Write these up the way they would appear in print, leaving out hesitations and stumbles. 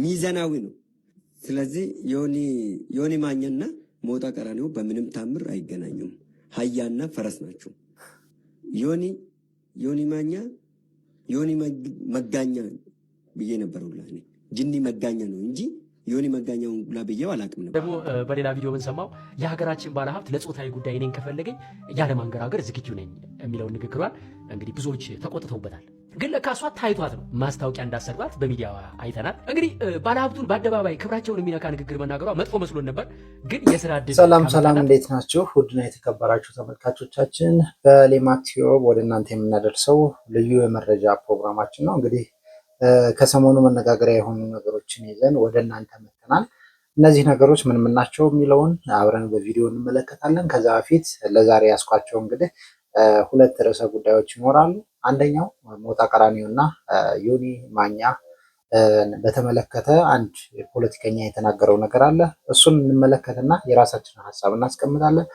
ሚዛናዊ ነው። ስለዚህ ዮኒ ማኛና ሞጣ ቀራኒዮ በምንም ታምር አይገናኙም። አህያና ፈረስ ናቸው። ዮኒ ማኛ ዮኒ መጋኛ ብዬ ነበር ሁላ፣ እኔ ጅኒ መጋኛ ነው እንጂ ዮኒ መጋኛውን ሁላ ብዬው አላውቅም ነበር። ደግሞ በሌላ ቪዲዮ የምንሰማው የሀገራችን ባለሀብት ለጾታዊ ጉዳይ እኔን ከፈለገኝ ያለማንገራገር ዝግጁ ነኝ የሚለውን ንግግሯን እንግዲህ ብዙዎች ተቆጥተውበታል። ግን ለካ እሷ ታይቷት ነው፣ ማስታወቂያ እንዳሰሯት በሚዲያ አይተናል። እንግዲህ ባለሀብቱን በአደባባይ ክብራቸውን የሚነካ ንግግር መናገሯ መጥፎ መስሎን ነበር። ግን የስራ እድል ሰላም ሰላም፣ እንዴት ናችሁ? ውድና የተከበራችሁ ተመልካቾቻችን፣ በሌማት ቲዩብ ወደ እናንተ የምናደርሰው ልዩ የመረጃ ፕሮግራማችን ነው። እንግዲህ ከሰሞኑ መነጋገሪያ የሆኑ ነገሮችን ይዘን ወደ እናንተ መጥተናል። እነዚህ ነገሮች ምን ምን ናቸው የሚለውን አብረን በቪዲዮ እንመለከታለን። ከዛ በፊት ለዛሬ ያስኳቸው እንግዲህ ሁለት ርዕሰ ጉዳዮች ይኖራሉ። አንደኛው ሞጣ ቀራኒዮ እና ዮኒ ማኛ በተመለከተ አንድ ፖለቲከኛ የተናገረው ነገር አለ። እሱን እንመለከትና የራሳችንን ሀሳብ እናስቀምጣለን።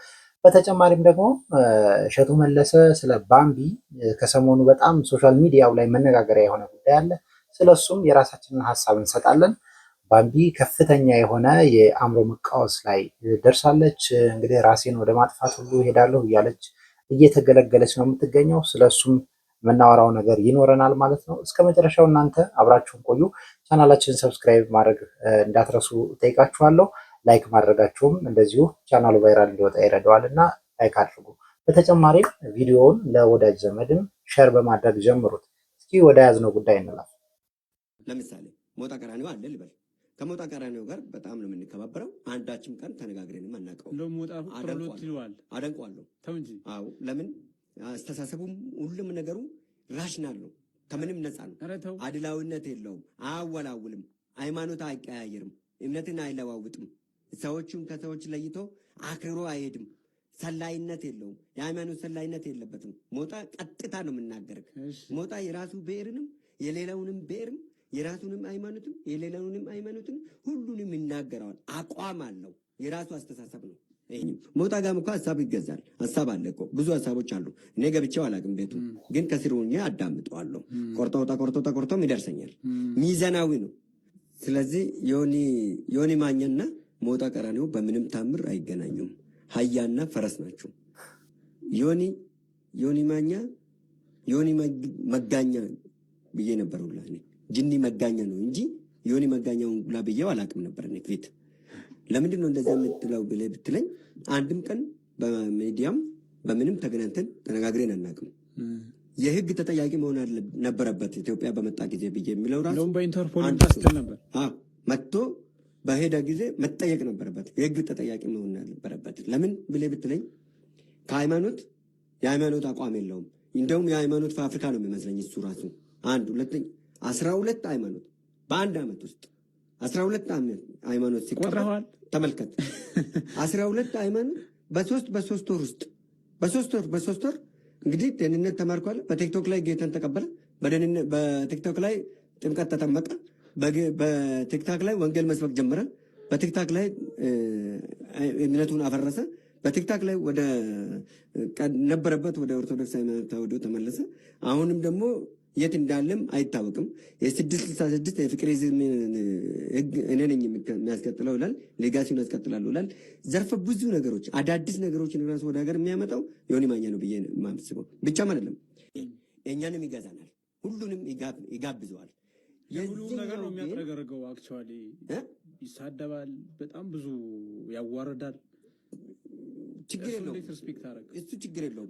በተጨማሪም ደግሞ እሸቱ መለሰ ስለ ባምቢ ከሰሞኑ በጣም social media ው ላይ መነጋገሪያ የሆነ ጉዳይ አለ። ስለሱም የራሳችንን ሀሳብ እንሰጣለን። ባምቢ ከፍተኛ የሆነ የአእምሮ መቃወስ ላይ ደርሳለች። እንግዲህ ራሴን ወደ ማጥፋት ሁሉ እሄዳለሁ እያለች እየተገለገለች ነው የምትገኘው። ስለሱም የምናወራው ነገር ይኖረናል ማለት ነው። እስከ መጨረሻው እናንተ አብራችሁን ቆዩ። ቻናላችንን subscribe ማድረግ እንዳትረሱ እጠይቃችኋለሁ። Like ማድረጋችሁም እንደዚሁ ቻናሉ viral እንዲወጣ ይረዳዋል እና like አድርጉ። በተጨማሪም ቪዲዮውን ለወዳጅ ዘመድም share በማድረግ ጀምሩት። እስኪ ወደ ያዝነው ጉዳይ እንለፍ። ለምሳሌ ሞጣ ቀራኒዮ አለ ልበል። ከሞጣ ቀራኒዮ ጋር በጣም ነው የምንከባበረው። አንዳችም ቀን ተነጋግረንም አናውቀውም። እንደውም ሞጣ ጥሎት ይለዋል። አደንቀዋለሁ። ተው እንጂ። አዎ፣ ለምን አስተሳሰቡም ሁሉም ነገሩ rational ነው። ከምንም ነፃ ነው። ኧረ ተው። አድላዊነት የለውም። አያወላውልም። ሃይማኖት አይቀያየርም። እምነትን አይለዋውጥም። ሰዎቹን ከሰዎች ለይቶ አክርሮ አይሄድም። ሰላይነት የለውም። የሃይማኖት ሰላይነት የለበትም። ሞጣ ቀጥታ ነው የምናገርህ። ሞጣ የራሱ ብሔርንም የሌላውንም ብሔርም የራሱንም ሃይማኖትም የሌላውንም ሃይማኖትም ሁሉንም ይናገረዋል። አቋም አለው። የራሱ አስተሳሰብ ነው። ሞጣ ጋርም እኮ ሀሳብ ይገዛል። ሀሳብ አለ እኮ፣ ብዙ ሀሳቦች አሉ። እኔ ገብቼው አላውቅም ቤቱ፣ ግን ከስር ሆኜ አዳምጠዋለሁ። ቆርጦ ቆርጦ ቆርጦም ይደርሰኛል። ሚዛናዊ ነው። ስለዚህ ዮኒ ማኛና ሞጣ ቀራኒዮ በምንም ታምር አይገናኙም። አህያና ፈረስ ናቸው። ዮኒ ማኛ ዮኒ መጋኛ ብዬ ነበር ሁላ፣ እኔ ጅኒ መጋኛ ነው እንጂ ዮኒ መጋኛውን ሁላ ብዬው አላውቅም ነበር እኔ ፊት። ለምንድን ነው እንደዚያ የምትለው ብለህ ብትለኝ አንድም ቀን በሚዲያም በምንም ተገናኝተን ተነጋግረን አናውቅም። የህግ ተጠያቂ መሆን ነበረበት ኢትዮጵያ በመጣ ጊዜ ብዬ የሚለው ራሱ እንደውም በኢንተርፖል አንድ ታስትል ነበር። አዎ፣ መጥቶ በሄደ ጊዜ መጠየቅ ነበረበት። የህግ ተጠያቂ መሆን ነበረበት። ለምን ብለህ ብትለኝ ከሃይማኖት የሃይማኖት አቋም የለውም። እንደውም የሃይማኖት ፋብሪካ ነው የሚመስለኝ እሱ ራሱ። አንድ ሁለተኛ 12 ሃይማኖት በአንድ ዓመት ውስጥ 12 ሃይማኖት ሲቀበል ቆጥረዋል። ተመልከት። 12 ሃይማኖት በሶስት ወር ውስጥ፣ በ3 ወር በ3 ወር እንግዲህ ደህንነት ተማርኳል። በቲክቶክ ላይ ጌታን ተቀበለ። በቲክቶክ ላይ ጥምቀት ተጠመቀ። በቲክቶክ ላይ ወንጌል መስበክ ጀመረ። በቲክቶክ ላይ እምነቱን አፈረሰ። በቲክቶክ ላይ ወደ ነበረበት ወደ ኦርቶዶክስ ሃይማኖት ተዋሕዶ ተመለሰ። አሁንም ደግሞ የት እንዳለም አይታወቅም። የ666 የፍቅሪዝም ህግ እኔ ነኝ የሚያስቀጥለው ይላል። Legacy ውን ያስቀጥላለሁ ይላል። ዘርፈ ብዙ ነገሮች፣ አዳዲስ ነገሮችን ራሱ ወደ ሀገር የሚያመጣው ዮኒ ማኛ ነው ብዬ የማስበው ብቻም አይደለም። እኛንም ይገዛናል፣ ሁሉንም ይጋብዘዋል። የሁሉም ነገር ነው የዚህኛው ግን የሚያጥረገርገው። Actually እ? ይሳደባል፣ በጣም ብዙ ያዋርዳል። ችግር እሱ የለውም። እንዴት respect አደረግ እሱ ችግር የለውም።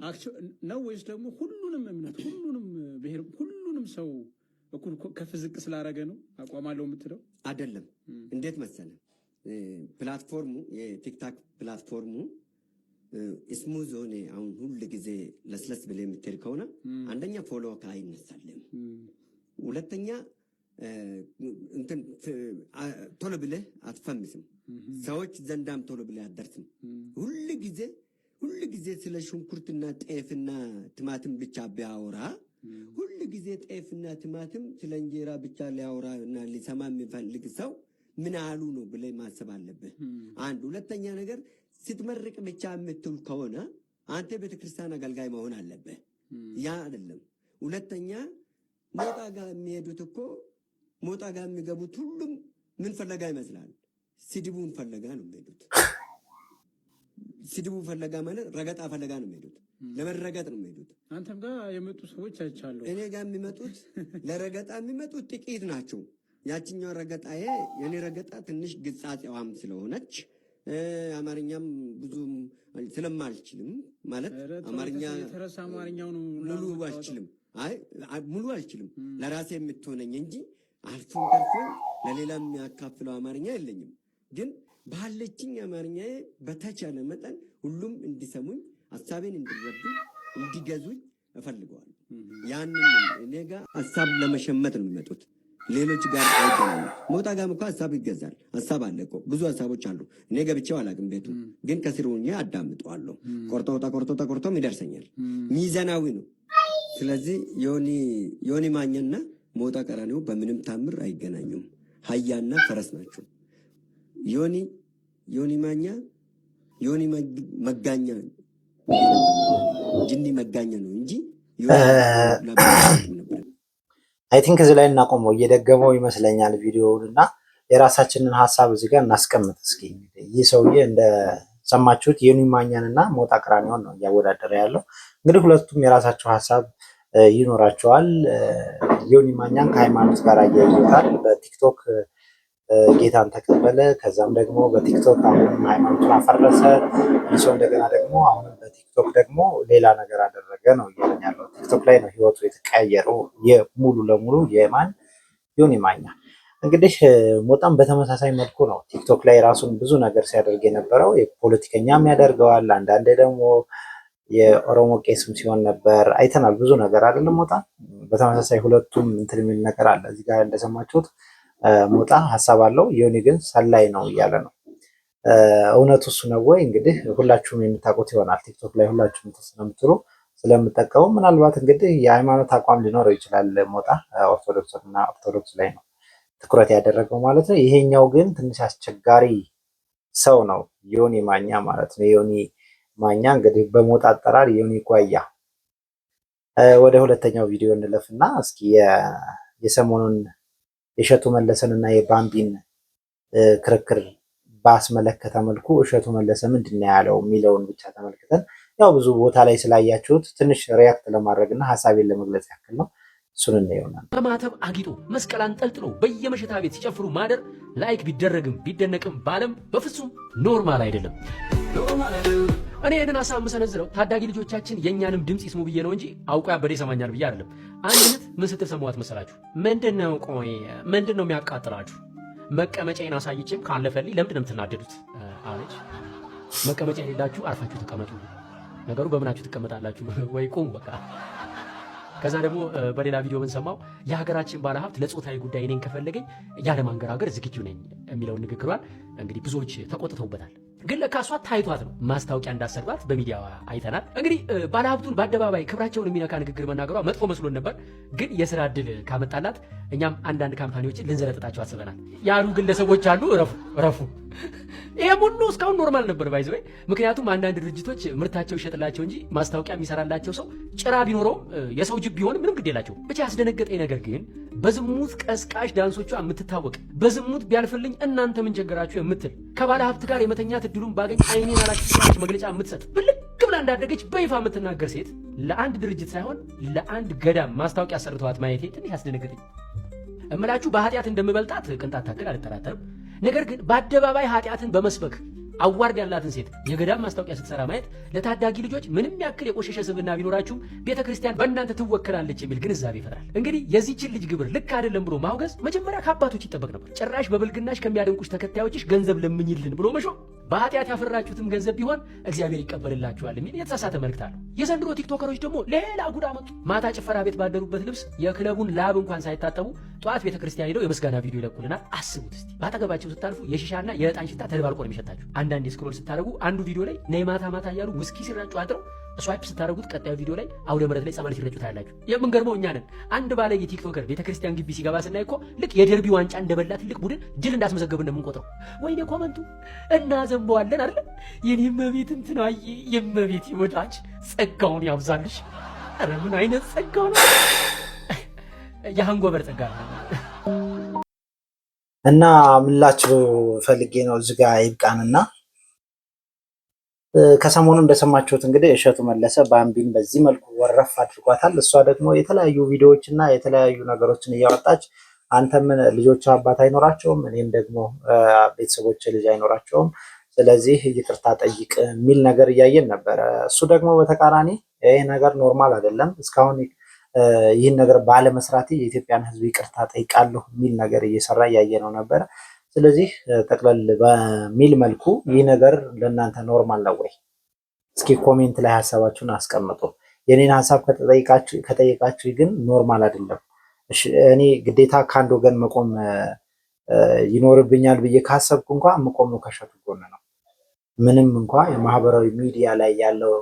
ነው ወይስ ደግሞ ሁሉንም እምነት፣ ሁሉንም ብሔር፣ ሁሉንም ሰው እኩል ከፍ ዝቅ ስላደረገ ነው አቋም አለው የምትለው? አይደለም። እንዴት መሰለ፣ platform ኡ የቲክቶክ platform ኡ smooth ሆነ አሁን ሁል ጊዜ ለስለስ ብለህ የምትሄድ ከሆነ አንደኛ follow አይነሳልም፣ ሁለተኛ እንትን ቶሎ ብለህ አትፈምስም፣ ሰዎች ዘንዳም ቶሎ ብለህ አትደርስም። ሁል ጊዜ ስለ ሽንኩርትና ጤፍና ቲማቲም ብቻ ቢያወራ፣ ሁል ጊዜ ጤፍና ቲማቲም ስለ እንጀራ ብቻ ሊያወራ እና ሊሰማ የሚፈልግ ሰው ምን ያህሉ ነው ብለህ ማሰብ አለብህ። አንድ ሁለተኛ ነገር ስትመርቅ ብቻ የምትውል ከሆነ አንተ ቤተክርስቲያን አገልጋይ መሆን አለብህ። ያ አይደለም። ሁለተኛ ሞጣ ጋር የሚሄዱት እኮ፣ ሞጣ ጋር የሚገቡት ሁሉም ምን ፈለጋ ይመስላል? ስድቡን ፈለጋ ነው የሚሄዱት። ስድቡ ፈለጋ ማለት ረገጣ ፈለጋ ነው የሚሄዱት። ለመረገጥ ነው የሚሄዱት። አንተም ጋር የመጡ ሰዎች አይቻለሁ። እኔ ጋር የሚመጡት ለረገጣ የሚመጡት ጥቂት ናቸው። ያችኛው ረገጣዬ የኔ ረገጣ ትንሽ ግጻጼዋም ስለሆነች አማርኛም ብዙም ስለማልችልም ማለት አማርኛ የተረሳ አማርኛው ነው ሙሉ አልችልም። አይ ሙሉ አልችልም፣ ለራሴ የምትሆነኝ እንጂ አልፎም ተርፎ ለሌላ የሚያካፍለው አማርኛ የለኝም። ግን ባለችኝ አማርኛ በተቻለ መጠን ሁሉም እንዲሰሙኝ፣ ሀሳቤን እንዲረዱ፣ እንዲገዙኝ እፈልገዋለሁ። ያንን እኔ ጋር ሀሳብ ለመሸመት ነው የሚመጡት። ሌሎች ጋር አይገናኙም። ሞጣ ጋርም እኮ ሀሳብ ይገዛል። ሀሳብ አለ እኮ፣ ብዙ ሀሳቦች አሉ። እኔ ገብቼው አላውቅም ቤቱ፣ ግን ከስር ሆኜ አዳምጠዋለሁ። ቆርጦ ተቆርጦ ተቆርጦም ይደርሰኛል። ሚዛናዊ ነው። ስለዚህ ዮኒ ማኛና ሞጣ ቀራኒዮ በምንም ታምር አይገናኙም። አህያና ፈረስ ናቸው። ዮኒ ማኛ ዮኒ መጋኛ ጅኒ መጋኛ ነው እንጂ I think እዚህ ላይ እናቆመው። እየደገመው ይመስለኛል ቪዲዮውን እና የራሳችንን ሀሳብ እዚህ ጋር እናስቀምጥ እስኪ። ይህ ሰውዬ እንደሰማችሁት ዮኒ ማኛን እና ሞጣ ቀራኒዮን ነው እያወዳደረ ያለው። እንግዲህ ሁለቱም የራሳቸው ሀሳብ ይኖራቸዋል። ዮኒ ማኛን ከሃይማኖት ጋር አያይዞታል። በቲክቶክ ጌታን ተቀበለ። ከዛም ደግሞ በቲክቶክ አሁንም ሃይማኖቱን አፈረሰ። መልሶ እንደገና ደግሞ አሁንም በቲክቶክ ደግሞ ሌላ ነገር አደረገ ነው እያለን ያለው። ቲክቶክ ላይ ነው ህይወቱ የተቀያየረው የሙሉ ለሙሉ የማን ዮኒ ማኛ። እንግዲህ ሞጣም በተመሳሳይ መልኩ ነው ቲክቶክ ላይ ራሱን ብዙ ነገር ሲያደርግ የነበረው። የፖለቲከኛም ያደርገዋል፣ አንዳንዴ ደግሞ የኦሮሞ ቄስም ሲሆን ነበር አይተናል። ብዙ ነገር አይደለም ሞጣ። በተመሳሳይ ሁለቱም እንትን የሚል ነገር አለ። እዚህ ጋር እንደሰማችሁት ሞጣ ሀሳብ አለው፣ ዮኒ ግን ሰላይ ነው እያለ ነው። እውነቱ እሱ ነው ወይ? እንግዲህ ሁላችሁም የምታውቁት ይሆናል። ቲክቶክ ላይ ሁላችሁም ስለምትሉ ስለምጠቀሙ ምናልባት እንግዲህ የሃይማኖት አቋም ሊኖረው ይችላል። ሞጣ ኦርቶዶክስ እና ኦርቶዶክስ ላይ ነው ትኩረት ያደረገው ማለት ነው። ይሄኛው ግን ትንሽ አስቸጋሪ ሰው ነው፣ ዮኒ ማኛ ማለት ነው። ዮኒ ማኛ እንግዲህ በሞጣ አጠራር ዮኒ ጓያ። ወደ ሁለተኛው ቪዲዮ እንለፍና እስኪ የሰሞኑን የእሸቱ መለሰን እና የባምቢን ክርክር ባስመለከተ መልኩ እሸቱ መለሰ ምንድን ነው ያለው የሚለውን ብቻ ተመልክተን ያው ብዙ ቦታ ላይ ስላያችሁት ትንሽ react ለማድረግ እና ሀሳቤን ለመግለጽ ያክል ነው። እሱን እናየውናል። በማተብ አጊጦ መስቀል አንጠልጥሎ በየመሸታ ቤት ሲጨፍሩ ማደር like ቢደረግም ቢደነቅም በዓለም በፍጹም normal አይደለም። እኔ ይህንን ሀሳብ የምሰነዝረው ታዳጊ ልጆቻችን የእኛንም ድምፅ ይስሙ ብዬ ነው እንጂ አውቆ ያበደ ይሰማኛል ብዬ አይደለም። አንድ እህት ምን ስትል ሰማዋት መሰላችሁ? ምንድን ነው ቆይ ምንድን ነው የሚያቃጥላችሁ? መቀመጫዬን አሳይቼም ካለፈልኝ ለምንድን ነው የምትናደዱት አለች። መቀመጫ የሌላችሁ አርፋችሁ ተቀመጡ። ነገሩ በምናችሁ ትቀመጣላችሁ? ወይ ቁሙ በቃ። ከዛ ደግሞ በሌላ ቪዲዮ የምንሰማው የሀገራችን ባለሀብት ለጾታዊ ጉዳይ እኔን ከፈለገኝ ያለማንገራገር ዝግጁ ነኝ የሚለውን ንግግሯን እንግዲህ ብዙዎች ተቆጥተውበታል። ግን ለካ እሷ ታይቷት ነው፣ ማስታወቂያ እንዳሰሯት በሚዲያ አይተናል። እንግዲህ ባለሀብቱን በአደባባይ ክብራቸውን የሚነካ ንግግር መናገሯ መጥፎ መስሎን ነበር። ግን የስራ እድል ካመጣላት እኛም አንዳንድ company ዎችን ልንዘረጥጣቸው አስበናል ያሉ ግለሰቦች አሉ። እረፉ እረፉ። ይሄም ሁሉ እስካሁን normal ነበር by the way። ምክንያቱም አንዳንድ ድርጅቶች ምርታቸው ይሸጥላቸው እንጂ ማስታወቂያ የሚሰራላቸው ሰው ጭራ ቢኖረውም የሰው ጅብ ቢሆንም ምንም ግድ የላቸው። ብቻ ያስደነገጠኝ ነገር ግን በዝሙት ቀስቃሽ ዳንሶቿ የምትታወቅ፣ በዝሙት ቢያልፍልኝ እናንተ ምን ቸገራችሁ የምትል፣ ከባለ ሀብት ጋር የመተኛት እድሉን ባገኝ አይኔን አላችሁ መግለጫ የምትሰጥ፣ ብልግ ብላ እንዳደገች በይፋ የምትናገር ሴት ለአንድ ድርጅት ሳይሆን ለአንድ ገዳም ማስታወቂያ ሰርተዋት ማየቴ ትንሽ ያስደነገጠኝ። እምላችሁ በኃጢአት እንደምበልጣት ቅንጣት ታክል አልጠራጠርም። ነገር ግን በአደባባይ ኃጢአትን በመስበክ award ያላትን ሴት የገዳም ማስታወቂያ ስትሰራ ማየት ለታዳጊ ልጆች ምንም ያክል የቆሸሸ ስብዕና ቢኖራችሁም ቤተ ክርስቲያን በእናንተ ትወከላለች የሚል ግንዛቤ ይፈጥራል። እንግዲህ የዚህችን ልጅ ግብር ልክ አይደለም ብሎ ማውገዝ መጀመሪያ ከአባቶች ይጠበቅ ነበር። ጭራሽ በብልግናሽ ከሚያደንቁሽ ተከታዮችሽ ገንዘብ ለምኝልን ብሎ መሾም በኃጢአት ያፈራችሁትም ገንዘብ ቢሆን እግዚአብሔር ይቀበልላችኋል የሚል የተሳሳተ መልእክት አለው። የዘንድሮ ቲክቶከሮች ደግሞ ሌላ ጉድ አመጡ። ማታ ጭፈራ ቤት ባደሩበት ልብስ የክለቡን ላብ እንኳን ሳይታጠቡ ጠዋት ቤተ ክርስቲያን ሄደው የምስጋና ቪዲዮ ይለቁልናል። አስቡት እስቲ፣ በአጠገባቸው ስታልፉ የሺሻና የዕጣን ሽታ ተደባልቆ ነው የሚሸታችሁ። አንዳንድ scroll ስታደርጉ አንዱ ቪዲዮ ላይ ነይ ማታ ማታ እያሉ ውስኪ ሲራጩ አድረው swipe ስታደርጉት ቀጣዩ ቪዲዮ ላይ አውደ ምሕረት ላይ ጸበል ሲረጩ ታያላችሁ። የምንገርመው እኛ ነን። አንድ ባለጌ ቲክቶከር ቤተክርስቲያን ግቢ ሲገባ ስናይ እኮ ልክ የደርቢ ዋንጫ እንደበላ ትልቅ ቡድን ድል እንዳስመዘገብን ነው የምንቆጥረው። ወይኔ comment ኡ እናዘንበዋለን አይደለ? የኔ እመቤት እንትናዬ የእመቤት ወዳጅ ጸጋውን ያብዛልሽ። ኧረ ምን አይነት ጸጋ ነው! የሃንጎበር ጸጋ ነው። እና ምላችሁ ፈልጌ ነው እዚህ ጋር ይብቃንና ከሰሞኑ እንደሰማችሁት እንግዲህ እሸቱ መለሰ ባምቢን በዚህ መልኩ ወረፍ አድርጓታል። እሷ ደግሞ የተለያዩ ቪዲዮዎች እና የተለያዩ ነገሮችን እያወጣች አንተም ልጆች አባት አይኖራቸውም፣ እኔም ደግሞ ቤተሰቦች ልጅ አይኖራቸውም፣ ስለዚህ ይቅርታ ጠይቅ የሚል ነገር እያየን ነበረ። እሱ ደግሞ በተቃራኒ ይህ ነገር normal አይደለም፣ እስካሁን ይህን ነገር ባለመስራቴ የኢትዮጵያን ሕዝብ ይቅርታ ጠይቃለሁ የሚል ነገር እየሰራ እያየ ነው ነበረ። ስለዚህ ጠቅለል በሚል መልኩ ይህ ነገር ለእናንተ normal ነው ወይ? እስኪ comment ላይ ሀሳባችሁን አስቀምጡ። የኔን ሀሳብ ከጠየቃችሁ ግን normal አይደለም። እኔ ግዴታ ከአንድ ወገን መቆም ይኖርብኛል ብዬ ካሰብኩ እንኳ የምቆመው ከእሸቱ ጎን ነው። ምንም እንኳ የማህበራዊ ሚዲያ ላይ ያለው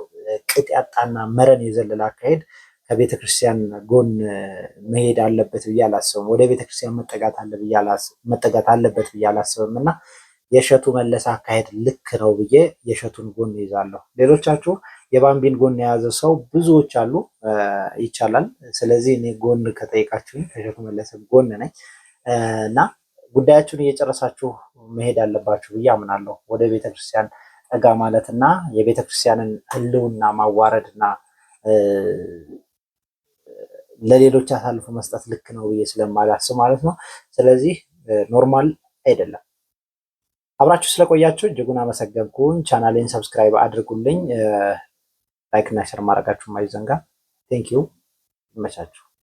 ቅጥ ያጣና መረን የዘለለ አካሄድ ከቤተክርስቲያን ጎን መሄድ አለበት ብዬ አላስብም። ወደ ቤተክርስቲያን መጠጋት አለበት ብዬ አላስብም እና የእሸቱ መለሰ አካሄድ ልክ ነው ብዬ የእሸቱን ጎን ይዛለሁ። ሌሎቻችሁ የባምቢን ጎን የያዘ ሰው ብዙዎች አሉ፣ ይቻላል። ስለዚህ እኔ ጎን ከጠይቃችሁኝ ከእሸቱ መለሰ ጎን ነኝ እና ጉዳያችሁን እየጨረሳችሁ መሄድ አለባችሁ ብዬ አምናለሁ። ወደ ቤተክርስቲያን ጠጋ ማለት እና የቤተክርስቲያንን ሕልውና ማዋረድ እና ለሌሎች አሳልፎ መስጠት ልክ ነው ብዬ ስለማላስብ ማለት ነው። ስለዚህ normal አይደለም። አብራችሁ ስለቆያችሁ እጅጉን አመሰገንኩኝ። ቻናሌን subscribe አድርጉልኝ። Like እና share ማድረጋችሁ ማይዘንጋ። Thank you። ይመቻችሁ።